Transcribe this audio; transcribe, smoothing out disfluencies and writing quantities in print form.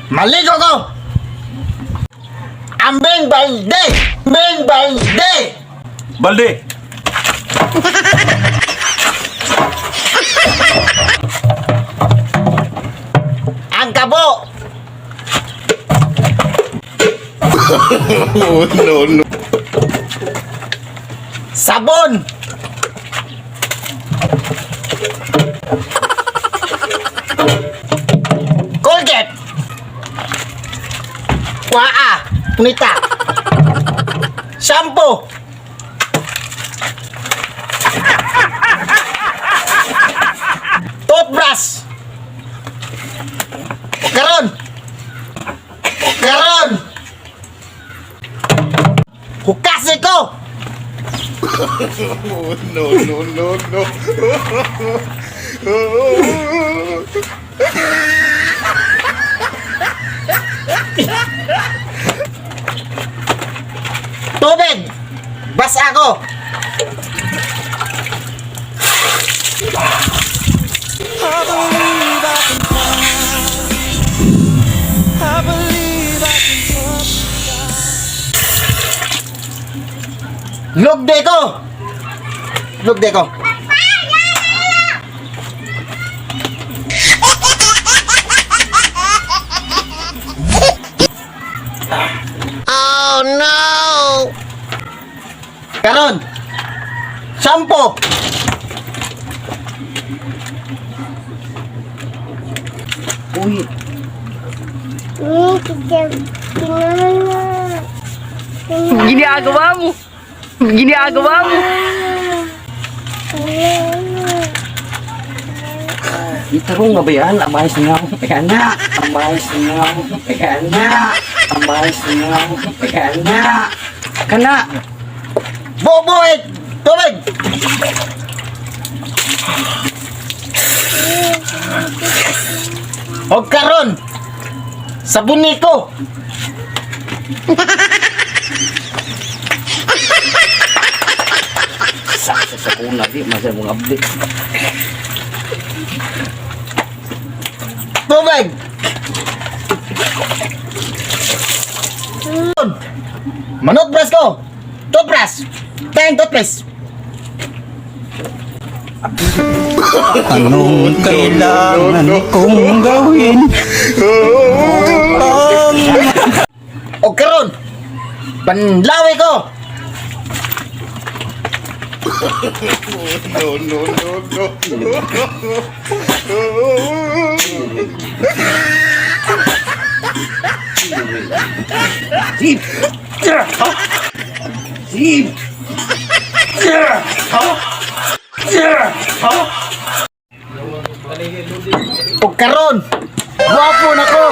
Maligo ko. Ambing balde. Ambing balde. Balde. Ang kabo. Oh, no, no. Sabon. Colgate. Waa. Punita. Shampoo. Toothbrush. O karon. O karon. Hukasi ko. Oh, no, no, no, no. Tubig! Basa ako! Lugde ko! Lugde ko! Oh no! Karon! Shampoo! Uy, Ginagawa mo. Ginagawa mo. Itarong nga ba yan? Amayos nga. Kaya na. Amayos nga. Kaya na. Amayos nga. Kaya na. Kana. Bubuhay! Tubig! Og karon! Sabon ko! Saksa sa kuna di masay mong update. Tubig! Manutbrush ko! Toothbrush! Ten toothpaste! Anong kailangan kong gawin upang Og karon! Panlawi ko! No, no, no, no. Sip. Sip. Og karon! Gwapo na ko!